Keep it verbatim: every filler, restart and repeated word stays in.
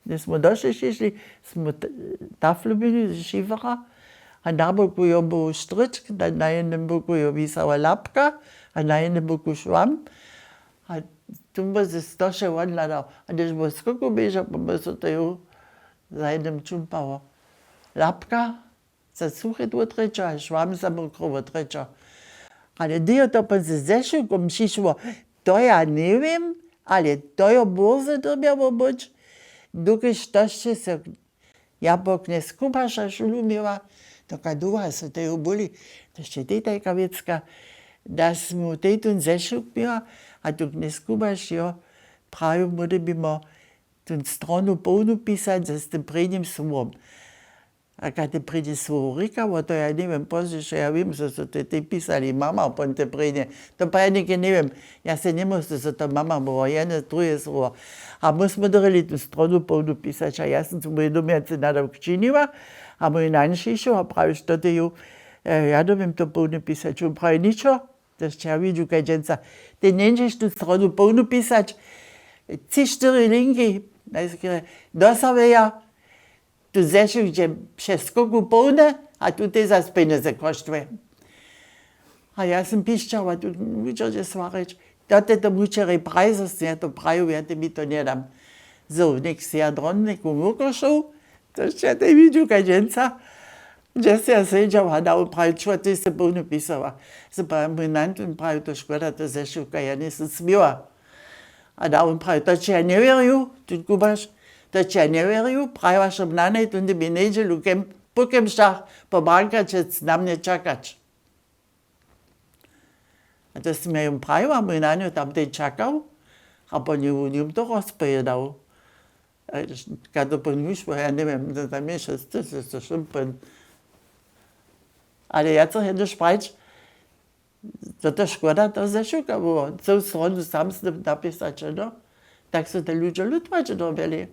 Hdyž smy do wšy přišli, smy taflu měli z šifera, a na boku jo był štryčk, na jednym boku jo wisała lapka, a na jednym boku šwam. A tu by se stoše wodhladał. A hdyž by skoku běžał, by so to ju za jednym čumpało. Lapka za suche dło trjećo a šwam za mokre dło trjećo. Ale hdy jo to po ze zešukom přišło, to ja njewěm, ale to jo bórze dyrbjało być, dokelž to sće se ja po knjez Kubaša šulu měła, doka dołha so to ju buli, to sće tej tajka wěcka, da smy tej tón zešuk měła, a tu knjez Kubaš jo prajił, móhli bimo tón stronu połnu pisać z tym prěnim słowom. A kak te prěnje słowo rěkało, to ja njewěm, pozdźišo ja wěm, zo so te, te pisali mama pon te prěnje. To pa ja něke njewěm. Ja se njemóžu, zo to mama było, jedne, druhe słowo. A my smy dyrili tu stronu połnu pisać, a ja sam tu mój domjacy nadawk činiła, a mój nańšišu, a prawiš, to ty ju, e, ja dyrjim to połne pisać, wón prawi, ničo, to sće ja widźu, kaž dźensa. Ty njeńdźeš tu stronu połnu pisać, tři, štyri linki, najskre, dosaweja, tu zešuk dźe přez skoku połny, a tu tež zas pjenjezy koštuje. A ja sym pišćała, tu wučerje swarić. To te to wučerjej praji, zo sym ja to prajił, ja te mi to njedam. Zo, něk sej ja dron, něku wukošoł, to sće ja te widźu, kaž dźensa. Hdźe sej ja sedźał a dał prajić, čuwa, ty sy połny pisała. Zo pa mój nan tón prajił, to škoda, to zešuka, ja njejsym směła. A da wón praji, to će ja njewěrju, tu Kubaš, to će ja njewěrju, prajiła šom na njej, tón dym mi njedźelu kem-, po kemšach, po brankačec na mnje čakać. A to sym ja jom prajiła, mój na nju tamtej čakał, a po nju wón jom to rozpowědał. A kaž to pon wyšło, ja njewěm, to tam je šesće, to je šumpon. Ale ja chcę jenož prajić, to to škoda, to zešuka było. Cołu stronu sam z tym napisać, no. Tak su te ludźe lutwać dyrbjeli.